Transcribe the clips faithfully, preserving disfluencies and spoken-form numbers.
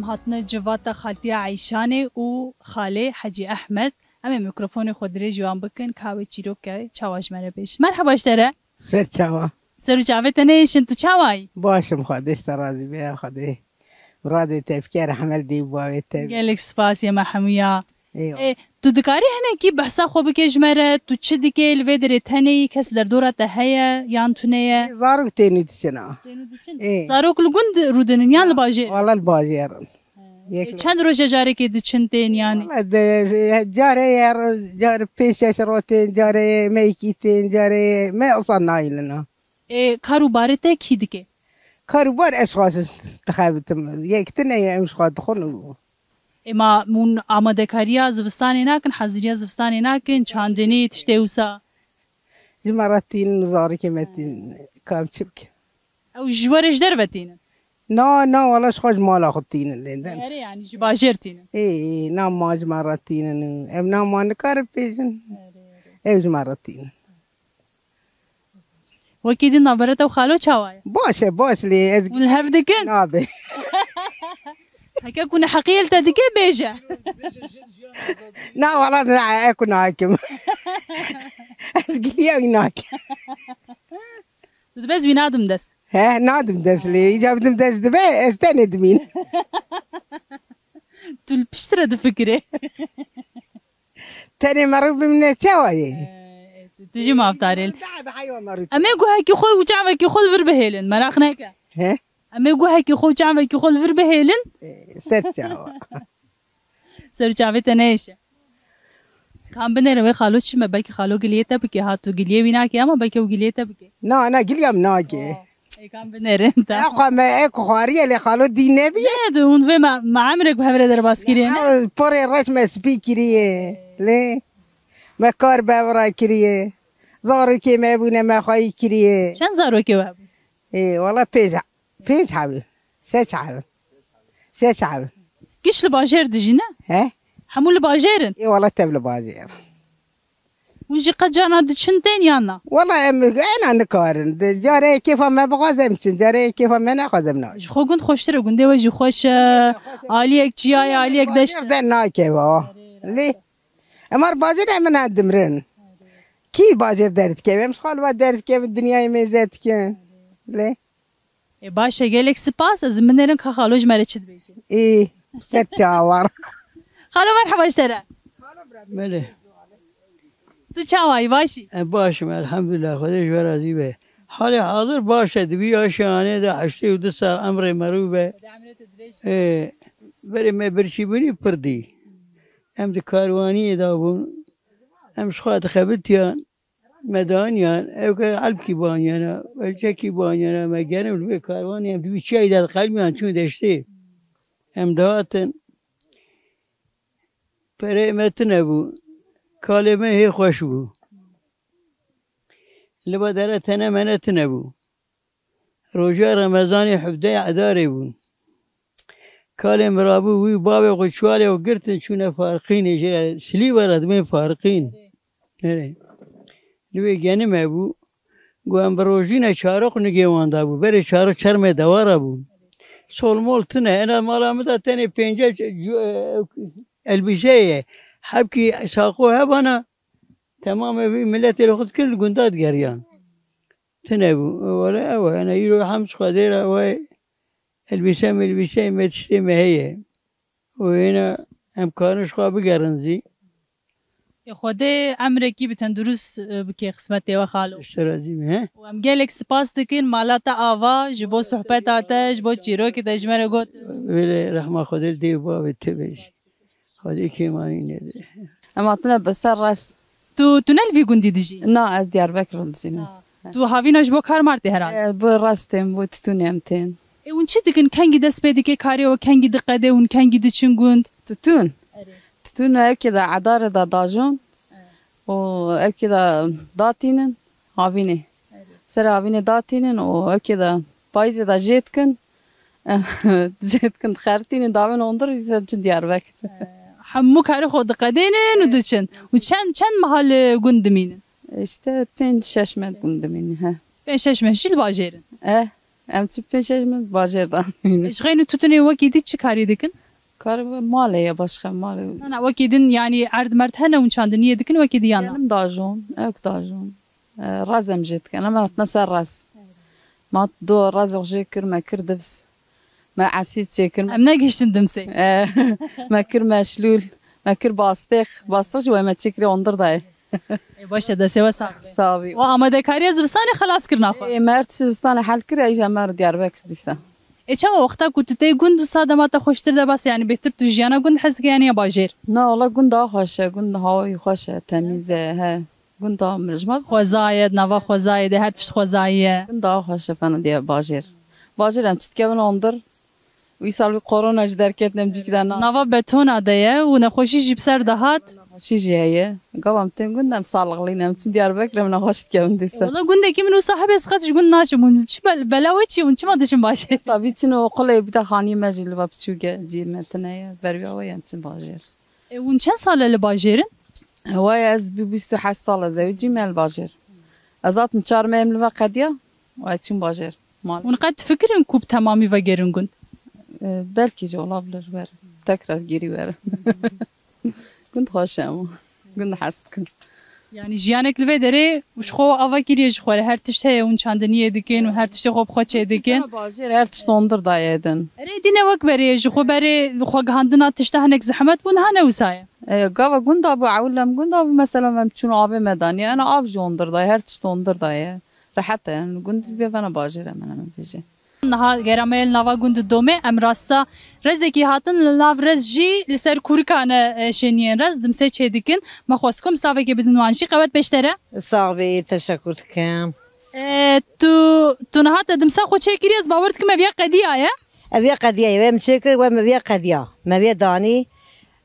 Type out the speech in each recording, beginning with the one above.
Hatine civata xaltiya Eyşanê û xalê Hecî Ehmed. Em ê mikrofonê xwe dirêj wan bikin, ka wê çîroke çawa ji me re bêje. Merheba ji te re. Ser çawa? Ser û çavê te neyêşin, tu çawa yî? Baş im, Xwedê ji te razî be, ya Xwedê. Radê te bike, rehmet dî û bavê te. Gelek spas, yê me hemûya. Eyvallah. E, tu dikarî hinekî behsa xwe bikê ji me re, tu çi dikê, li vê derê tenê yî, kes li derdora te heye yan tune ye? Zarok tên û diçin a. Tên û diçin? Ê. Zarok li gund rûdinin yan li bajêr? Wala li bajêr in. Yek E, çend roje carekê diçin tên yanî? Wala de, carê ye, ro-, carê pênc şeş ro tên, carê ye me yekî tên, carê ye me usan nayilina. Ê, kar û barê te kî dike? Kar û bar ez xwe dixebitim. Yek tune ye, em xwe dixwin û Ê, ma hûn amadekariya zivistanê nakin, haziriya zivistanê nakin, çandinê, tiştê wisa? Ji me re tînin, zarokê me tînin. Ka em çi bikin? Ew ji we re ji derve tînin? Na, na, wala ji xwe ji mala xwe tînin lê din. Erê, yanî ji bajêr tînin? Ê, ê, na ma ji me re tînin. Em na ma nikarin pêjin. Erê, erê. Ew ji me re tînin. Wekî din navbera te û xalo çawa ye? Baş e, baş lê ez Hûn li hev dikin? Nabe. Heke ku neheqiyê li te dike bêje. Na, wala ez ne, e ku nakim. Ez giliya wî nakim. Tu dibes wî nadim dest. He, nadim dest lê. Îca bidim dest dibe, ez tenê dimîn. Tu li pişt re difikirê. Tenê merû bimîne çawa ye? Ee, tu jî mafdarê. Daha, daha yo merû. Em ê guhekî xwe û çavekî xwe li vir bihêlin, meraq neke. He? Em ê guhekî xwe û çavekî xwe li vir bihêlin. Ee, ser çawa. Ser çavê te neyêşe. Kan binêre wê xalo çi me, belkî xalo giliyê te bike, ha tu giliyê wî nakê ama belkî ew giliyê te bike. Na, na, giliya min nake. Oh. Ê, kan binêrin te. Ya xwe me, e ku xwariye lê xalo dî nebiye. Ne, de hûn vê me, me emrek bi hev re derbas kiriye, ne? Ya, porê reş me spî kiriye. Lê me kar bi hev re kiriye. Zarokê me bûne, me xweyî kiriye. Çend zarokê we hebû? Ê, wala pênc, pênc hebû. Şeş hebû. Şeş hebû. Giş li bajêr dijî, ne? He? Hemû li bajêr in? Ê, wala tev li bajêr. Hûn jî qet carna diçin tên yan na? Wala em ena nikarin. Di carê kêfa me bixwaze em çin, carê kêfa me nexwaze em naçin. Ji xwe gund xweştir e, gundê we jî xweş e, aliyek çiya ye, aliyek deşt e. Bajêr de nakeve. Lê em ar bajêr em ena dimrin. Kî bajêr derdikeve? Em ji xwe li va derdikevin, dinyayê mêze dikin. Lê Ê, baş e, gelek spas. Ez ê binêrim ka xalo ji me re çi dibêje. Ê, ser çawa. Xalo, merheba ji te re. Belê. Tu çawa yî, baş î? E, baş im, elhamdulillah, Xwedê ji we razî be. Halê hazir baş e, di vî yaşanê de heştê û du sal emrê merû be. Xwedê emrê te dirêj be. Ê, berê me birçîbûnî pir dî. Em di karwaniyê de bûn. Em ji xwe dixebitiyan. Me daniyan, ew ke elpkî baniyana, welçekî baniyana, me genim li vê karwanê em di vî çiyayî de diqelmiyan çûn deştê. Em dihatin, pereyê me tune bû, kalê me hê xweş bû. Li ba dere tene mene tune bû. Roja Remezanê hevdeh Edarê bûn. Kalê min rabû, wî bavê xwe çuwalê xwe girtin, çûne Farqînê, jê re Silîva re dibên Farqîn. Erê. Li wê genime bû. Got, em bi rojîne çaroq nigê wan dabû. Berê çaroq çermê dewara bûn. Sol mol tune. Ena mala min de tenê pênce c-, c-, elbîse ye. Hebkî saqo hebana. Temamê vî miletê li xwe dikir li gunda digeriyan. Tune bû. Were ew e. Ena îro hem ji Xwedê re ew e. Elbîse melbîse me tiştê me heye. Û hêna em karin ji xwe bigerin zî. Ê Xwedê emrekî bi tendurist, e, bike xizmetê we xalo. Ji te razî be, he? Û em gelek spas dikin mala te ava ji bo sohbeta te, ji bo çîrokê te ji me re got. Wêlê rehma Xwedê li dê û bavê te be jî. Xwedê kêmanî nede. Em hatine bi ser rest. Tu, tu ne li vî gundî dijî? Na, ez Diyarbekir dijînim. Ha. Tu havîna ji bo kar mar tê herhalde? E, bo restên, bo titûnê em tên. Ê, hûn çi dikin? Kengî dest pê dike karê we, kengî diqede hûn, kengî diçin gund? Titûn. Erê. Titûn ewkê de edarê de dajon. Erê. Û ewkê de datînin havînê. Erê. Ser havînê datînin û ewkê de payîzê de jê dikin. Jê dikin dixertînin, davên ondir, jî ser çin Diyarbekir. Hemû karê xwe diqedênin û diçin. Û çend, çend meha li gund dimînin? İşte pênc şeş meh gund dimînin, he. Pênc şeş meh jî li bajêr in? E. Em çi pêşe ji min bajêr da. Ji xeynî tutunê wekî dî çi karî dikin? Kar malê ye, başka malê. Na, na, wekî din, yanî erd merd hene hûn çandiniyê dikin wekî diyan na? Genim dajon, ewk dajon. E, raz em jê dikin, em hatine ser raz. Ma do raz xwe jê kir, me kir divs. Me esîd çêkir. Em negihiştin Dimsê. E, me kir meşlûl, me kir bastêx. Bastêx jî wê me çêkirê ondir dayê. Ê, baş e, destê we sax be. Sax bî. We amadekariya zivistanê xelas kirina xwe. Ê, me her tişt zivistanê hel kir, ey jî me Diyarbekir dîsa. Ê, çawa wexta ku tu tê gund wisa dema te xweştir de bas, yanî bêhtir tu jiyana gund hez dike yanî ya bajêr? Na, wala gund daha xweş e, gund hawayî xweş e, temîz e, he. Gund daha mirij ma. Xwezayê, nava xwezayê de her tişt xwezayî ye. Gund daha xweş e fena diye bajêr. Bajêr em çi dikevin ondir. Wî sal wî korona jî derket, em cîk de na. Nava betona de ye û nexweşî jî bi ser dihat. Nexweşî jî heye. Gava em tên gund em sağlıklı ne, em çin Diyarbekir em nexweş dikevin dîsa. Wala gundekî min wisa hebe ez qet ji gund naçim. Hûn çi bel-, bela we çi? Hûn çima diçin bajêr? Sabî çin û okulê bir de xanî me jî li va piçûk e, cî me tine ye. Berviya we em çin bajêr. E, hûn çend sal e li bajêr in? Waya ez bî bîst û heşt sal e zewicî me li bajêr. Ez hatim çar mehim li ve qediya, waya çûm bajêr. Mal. Hûn qet difikirin ku bi temamî vegerin gund? E, belkî jî olabilir wer. Tekrar geri wer. Gund xweş e ama. Gund hez dikin. Yanî jiyanek li vê derê ji xwe ava kiriye ji xwe re. Her tişt heye hûn çandiniyê dikin û her tiştê xwe bi xwe çê dikin. Bajêr her tişt ondir daye din. Erê dîne wek berê ji xwe berê xwe gihandina tişta hinek zehmet bûn hane wisa ye. E, gava gunda bû, ewil em gunda bû, mesela em çûn avê me daniye. Ena av jî ondir daye, her tişt ondir daye. Rehet e, yani gund bê vena bajêr e, hemen hemen bêje. Niha gera me li nava gund Domê, em rasta rezekî hatin li nav rez jî li ser kûrikane, e, şêniyên rez Dimsê çê dikin. Me xwest ku em savekê bidin wan jî. Qewet pêştere. Sax bî, teşekkür dikim. E, tu, tu niha te Dimsa xwe çêkirî, ez bawer dikim ev ya qediya ye. Ev ya qediya ye, wê em çêkir, wê me vê ya qediya. Me vê danî,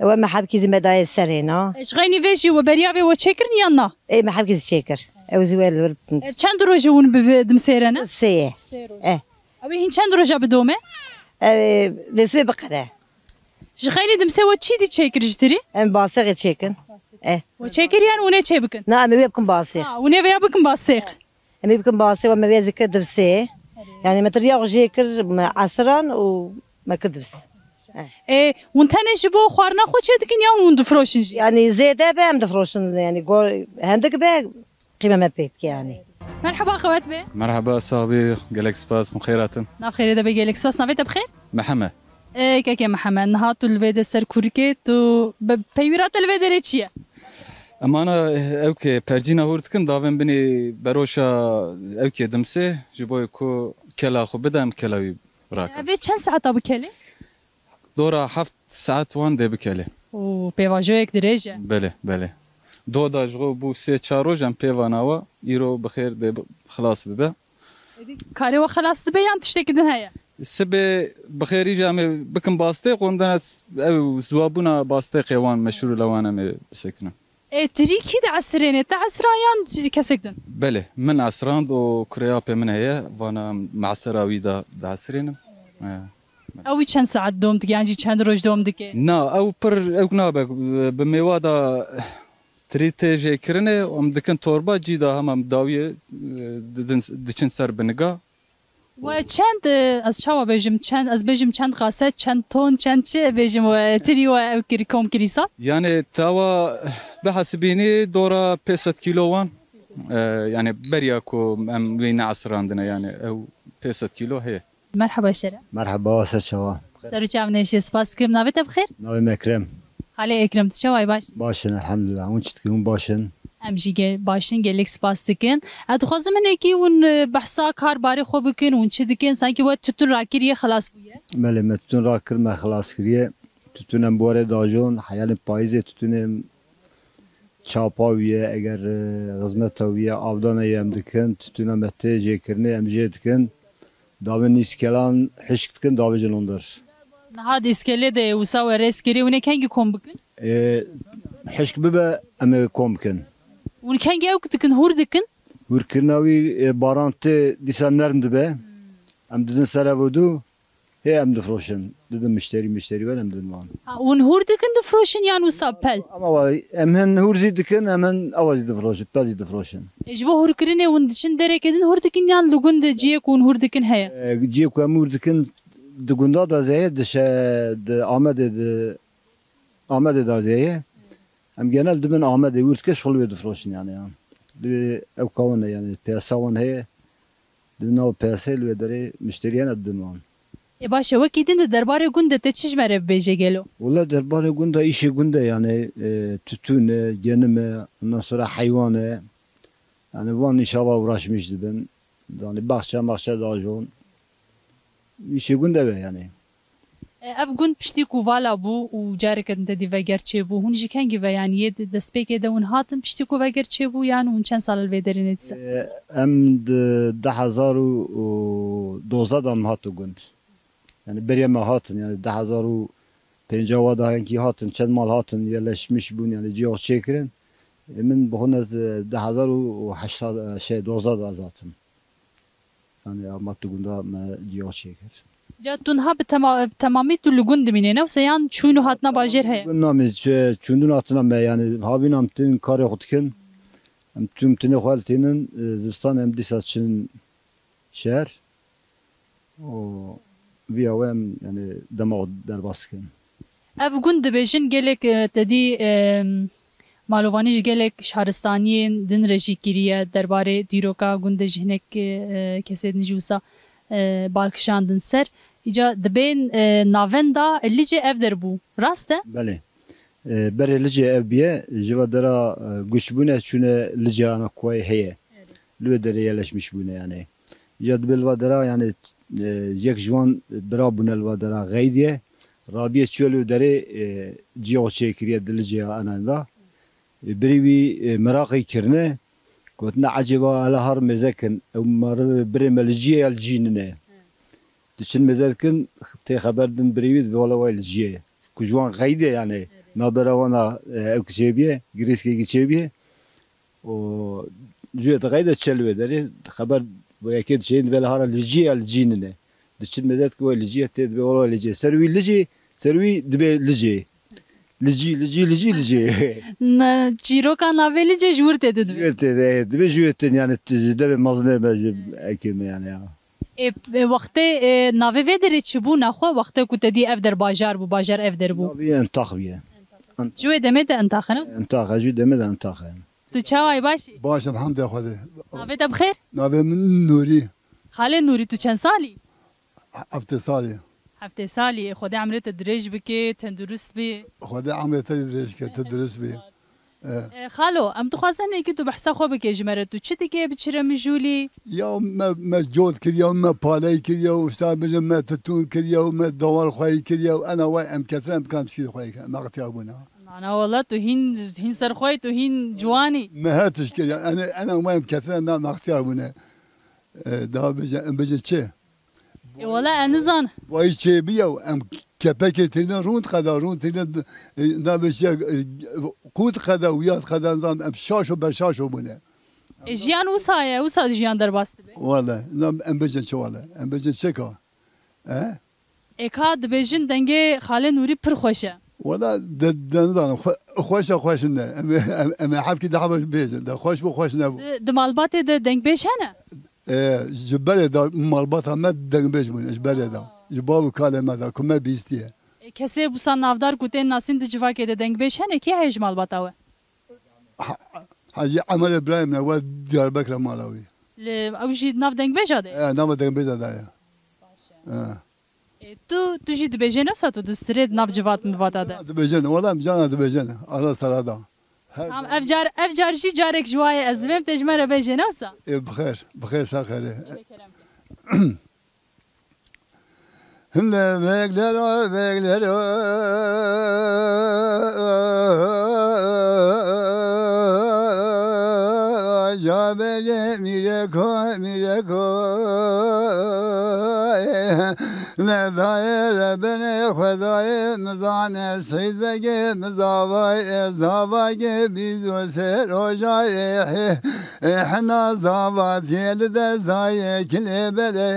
wê me hebkî zî me dayê serê na. E, ji xeynî vê jî we beriya vê we çêkirin yan na? Ê, me hebkî zî çêkir. Ew zî wê li vir. E, çend roj e hûn bi vê Dimsê re ne? Sê ye. Sê roj. E. Ew ê hîn çend roja bi Domê? Ew ê, dê sibê biqede. Ji xeynî Dimsê we çî dî çêkir ji tirî? Em basexê çêkin. E. We çêkir yan hûn ê çê bikin? Na, em ê wê bikin basêx. Ha, hûn ê vêya bikin basêx. Em ê bikin basê, we me vê zikir divsê. Yani me tiriya xwe jê kir, me esiran û me kir divs. E, hûn tenê ji bo xwarina xwe çê dikin yan hûn difroşin jî? Yani zêde be em difroşin, yani go-, hendik be qîme me pê bike yani. Merheba, qewet be. Merheba, sax bî, gelek spas, hûn xêr hatin. Nav xêrê de be, gelek spas. Navê te bi xêr? Meheme. Ê, kekê Mihemed, niha tu li vê de ser kurikê, tu bi peywîra te li vê derê çi ye? Em ana ewkê percîna hûr dikin, davên binê beroşa ewkê Dimsê, ji bo ku kela xwe bide, em kela wî birakin. Ev ê çend saeta bikelê? Dora heft saet wan dê bikelê. Û pêvajoyek dirêj e. Belê, belê. Do da ji xwe bû sê çar roj em pê vana we, îro bi xêr dê bi-, xilas bibe. Karê we xelas dibe yan tiştekî din heye? Sibê bi xêr îca em ê bikin bastêq, ondan ez ew ziwabûna bastêqê wan meşhûr li wan em ê bisekinin. Ê, tirî kî diesirêne? Te esiran yan kesek din? Belê, min esirand û kurê apê min heye, vana me esera wî da diesirênim. E. Ew wî çend saet dom dike, yan jî çend roj dom dike? Na, ew pir, ew nabe, bi mêwa da Tirî tê jêkirinê, em dikin torba, cî da hema em dawiyê, e, didin, diçin ser biniga. We çend, e, ez çawa bêjim, çend, ez bêjim çend kaset, çend ton, çend çi bêjim we tirî we ew kir-, kom kirî sal? Yani tawa bihesibînî dora pênc sed kîlo wan, e, yani beriya ku em wê neesirandine, yani ew pênc sed kîlo heye. Merheba ji te re. Merheba, ser çawa? Ser û çav neşe, spas dikim. Navê te bi xêr? Navê me Ekrem. Xalê Ekrem, tu çawa yî, baş? Baş in, elhamdulillah. Hûn çi dikin, hûn baş in? Em jî ge-, baş in, gelek spas dikin. Ez dixwazim hinekî hûn, e, behsa kar barê xwe bikin, hûn çi dikin? Sankî we tûtûn rakiriye, xilas bûye. Belê, me tûtûn rakir, me xilas kiriye. Tûtûn em bi warê dajon, heyalên payîzê tûtûnê çapa wî ye, eger, e, xizmeta wî ye, avdana ye em dikin, tûtûna me tê jêkirinê em jê dikin. Davên îskelan hişk dikin, davêjin ondir. Niha di îskelê de wisa we rêz kirî, hûn ê kengî kom bikin? E, hişk bibe, em ê kom bikin. Hûn kengî ew dikin, hûr dikin? Hûrkirina wî, e, baran tê dîsa nerm dibe. Em didin ser ev û dû, hê em difroşin. Didin mişterî, mişterî wer em didin wan. Ha, hûn hûr dikin, difroşin yan wisa pel? Ama wa, em hin hûr zî dikin, em hin ewa zî difroşin, pel zî difroşin. E, ji bo hûrkirinê hûn diçin derekê din hûr dikin yan li gund de ciyê ku hûn hûr dikin heye? E, ciyê ku em hûr dikin di gunda da zeye, di şe-, di Amedê, di Amedê da zeye. Em genel dibin Amedê hûr dike, ji xwe li wê difroşin yani ya. Li wê ew kawin e yani, piyasa wan heye. Di nav piyasê li wê derê mişterî hene didin wan. Ê baş e, wekî din di derbarê gund de te çi ji me re bibêje gelo? Wele derbarê gund de îşê gund e yani, e, tutûn e, genim e, ondan sonra heywan e. Yani van îşa va uğraşmış dibin. Yani baxçe maxçe dajon. Îşê gund ev e yani. E, ev gund piştî ku vala bû û careke din te dî veger çêbû, hûn ji kengî ve yanî yê di destpêkê de hûn hatin piştî ku veger çêbû yan hûn çend sal li vê derê nedîse? E, em di du hezar û dozdeh de em hatin gund. Yani beriya me hatin yani du hezar û pênca wa da hinkî hatin, çend mal hatin, yerleşmiş bûn yani cihaz çêkirin. E, min bi xwe nez du hezar û heşt, şey, dozdeh de ez hatim. Yani ama tu gunda me cihaz çêkir. Ca tu niha bi tema-, bi temamî tu li gund dimînê, ne wisa yan çûn û hatina bajêr heye? Gund namî, çi-, çûndin hatina me, yani havîn em tin karê xwe dikin. Em tüm tinê xwe tînin, e, zivistan em dîsa çin şehir. O viya we em, yani dema xwe derbas dikin. Ev gund dibêjin gelek, e, te dî, e, malovanî ji gelek şaristaniyên din re jî kiriye derbarê dîroka gundê ji hinek, e, kesê din jî wisa, e, bal kişandin ser. Îca dibên, e, navenda Licê ev der bû. Rast e? Belê. E, berê Licê ev biye, ji va dera, e, guç bûne, çûne Licê ana kuwayê heye. Li wê derê yerleşmiş bûne yani. Ya dibe li va dera yani, e, yek ji wan bira bûne li va dera Xeydî ye. Rabiye çûye li wê derê, e, ciya xwe çêkiriye di Licê ya ana da. E, birî wî, e, meraqê kirine, gotine ecêba hele har mêze kin, ew meriv birê me li cî ye ya li cî nine. Diçin mêze dikin, tê xeber din birî wî dibe wele way li cî ye. Ku ji wan Xeydî ye yani, nabera wana, e, ew kiçê biye, girîskekî çêbiye. û ji wê dixeyde çe li wê derê xeber bo yekê diçe, dibe li hara li cî ya li cî nine. Diçin mêze dike wê li cî ye, tê dibe wala li cî. Ser wî li cî, ser wî dibe li cî. Li cî, li cî, li cî, li cî. Na, çîroka navê Licê ji wir tê tu Ji dibê. wê tê de, dibe ji wê tê, yani, t-, ji devê mezine me, ji ekê me, yani, ya. Ê, ê, wextê, ê, navê vê derê çi bû, naxwe? Wextê ku te dî ev der bajar bû, bajar ev der bû. Navê Entax bûye. Ji wê demê de Entax e, ne? Entax e, ji wê demê de Entax e. Tu çawa yî, baş î? Baş, elhamdülillah Xwedê. Navê te bi xêr? Navê min Nûrî. Xalê Nûrî, tu çend salî? Heftê salî. Heftê salî, Xwedê emrê te dirêj bike, tendurist bî. Xwedê emrê te dirêj ke, tu dirist bî. E. E, xalo, em dixwazin hinekî tu behsa xwe bike ji me re, tu çi dike, bi çi re mijûlî? Ya me, me cot kiriya, me paley kiriya, û işte bêjin me tutûn kiriya, û me dawar xweyî kiriya, û ena way em ketine, em kan çî xweyî ke, me qetiya bûne. Na, na, wela tu hîn, hîn serxweyî, tu hîn ciwanî. Me her tişt kir, yani, ene, ene, em ketine, na, me ixtiyar bûne. E, daha bêje, em bêje çi? E, wela, ez nizan. Vay çê biye, em kepekê têne rûn qeda, rûn têne, e, na bêje, e, qût qeda, wiyat qeda, nizan, em şaş û berşaş û bûne. E, jiyan wisa ye, wisa jiyan derbas dibe. Wela, na, em bêje çi wela, em bêje çi ka? E? Ê ka dibêjin dengê Xalê Nûrî pir xweş e. Wela de, de nizanim, xwe, xweş e, xweş ne. Em, em, em ê hevkî daha baş bêjin. De xweş bû, xweş nebû. Di, di malbatê de dengbêj hene? E, ji berê de malbata me dengbêj bûne, ji berê de. Ji bav û kalê me de, ku me bîstiye. E, kesê wisa navdar ku tên nasîn di civakê de dengbêj hene, kê heye ji malbata we? Ha, Hacî Emer Îbrahîm ne, we Diyarbekir e mala wî. Li, ew jî nav dengbêja de ye? E, nava dengbêja de ye. Baş e. E. E, tu, tu jî dibêjê ne wisa tu di stirê di nav civat mivata de? Dibêjin, wela em cana dibêjin. Ala sera da. Her Tamam, ev car, ev car jî carek ji wa ye ez divêm te ji me re bêjê ne wisa? E, bi xêr, bi xêr, sax xêrê. Gelê kerem ke. Hille beklera beklera, ya bele mireko mireko. Lê dayê re benê Xwedayê mizane, Seyîd Begê mizavayê, zavagê bîzo ser rojayê, hê, hê hena zava tê li dezayê, kilê berê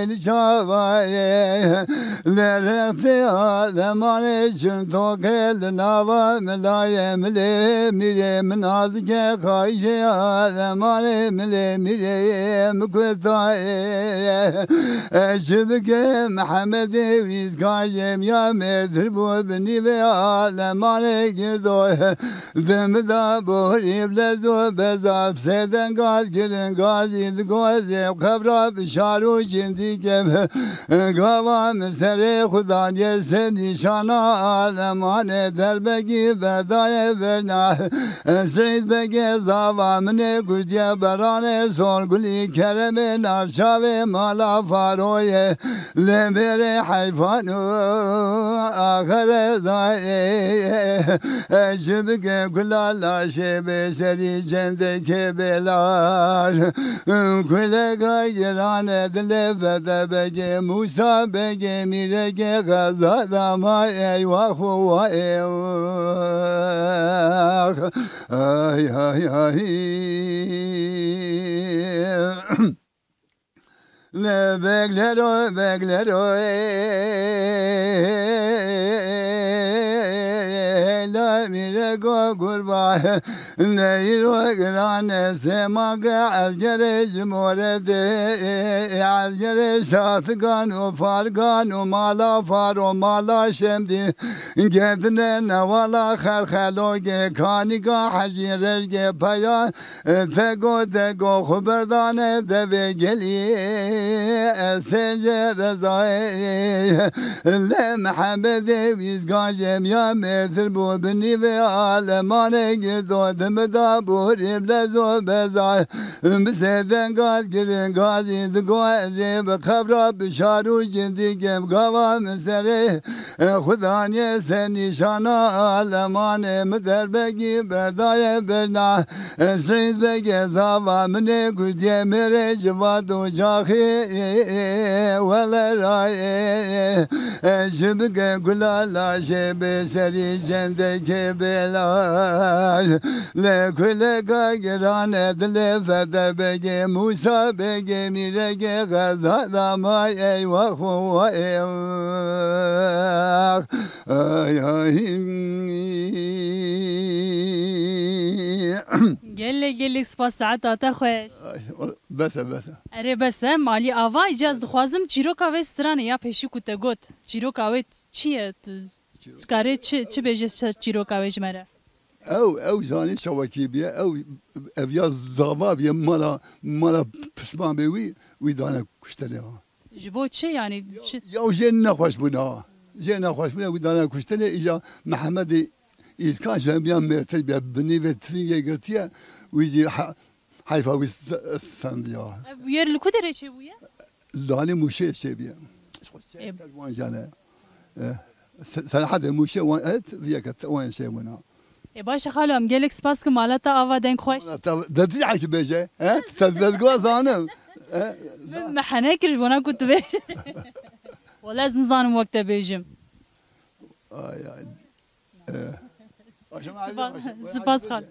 li çavayê. Lê rextê alemanê çin toqê li nava milayê, milê mîrê min azike qayşê alemanê, milê mîrê min kutayê. Çi bike Mihemedê wî, kajê min ya mêrtir bû, bi nîvê alemanê girdo. Di min da borî bi lez û beza, bi sê denga kirin gazî di gozê, bi qebra bi şar û cindî kem. Gava min serê xwe daniye ser nîşana alemanê, derbegî berdaye verna. Seyîd Begê zava min ê kuştiye, beranê Sorgulî, keremê navçavê mala Faroyê, lê mêrê heyfan û axere zayê. Çi bike kula laşê bê serî cendekê bêlaş. Kuleka girane dilê Fete Begê, Mûsa Begê, mîrekê xeza dama, eywax û wa ê wax. Ay, ay, ay. Le beglero, beglero, ê, la mîreko kurba. Neyro girane sema ke ezgerê ji more de, ezgerê şatikan û farkan û mala Faro, mala Şemdî. Gedine newala xerxelogê, kanika hecî rejgê peya, tego tego xwe berdane devê gelî, ez sêjê rezayê. Lê Mihemedê wîzgan jê miya mêrtir bû, bi nîvê alemanê girdo, di min da borî bi lez û beza. Bi sê denga kirin gazî di go ez ê bi qebra bi şar û cindî kem, gava min serê Xudaniyê ser nîşana alemanê, min derbegî berdaye berna. Seyîd Begê zava min ê kuştiye, mêrê civat û caxî wele rayê. Ji bike gula laşê bê serî cendekê bêlaş. Lê kuleka girane dilê Fete Begê, Mûsa Begê, mîrekê xeza dama, eywax û eywax. Ay, ay. Gelek gelek spas, saeta te xweş. Ay, o, bes e, bes e. Erê bes e, malî ava, îca ez dixwazim çîroka vê stranê ya pêşî ku te got. Çîroka wê çi ye? Tu dikarî çi, çi bêje ser çîroka wê ji me re? Ew, ew zanî çawekî bûye, ew, ev ya zava bûye, mala, mala pismamê wî, wî dane kuştinê ha. Ji bo çi, yanî çi? Ya, ya jê nexweş bûne ha. Jê nexweş bûne, wî dane kuştinê, îja Mihemedê Îskan ji hemiyan mêrtir bûye, bi nîvê tifîngê girtiye, wî jî he-, heyfa wî se-, sendiya. Ev bûyer li ku derê çêbûye? Li Danê Mûşê çêbûye. Ê. Wan jane. E, se-, Serhedê Mûşê wan, e, viyeke te wan çêbûna. Ê, baş e xalo, em gelek spas kim, mala te ava, deng xweş. Mala te, de ti hekî bêje, he? Te dezgwa zanim. E, min, min hene kir ji bona ku tu bêje. Wala ez nizanim wek te bêjim. Ay, ay. E. Spas, spas xalo.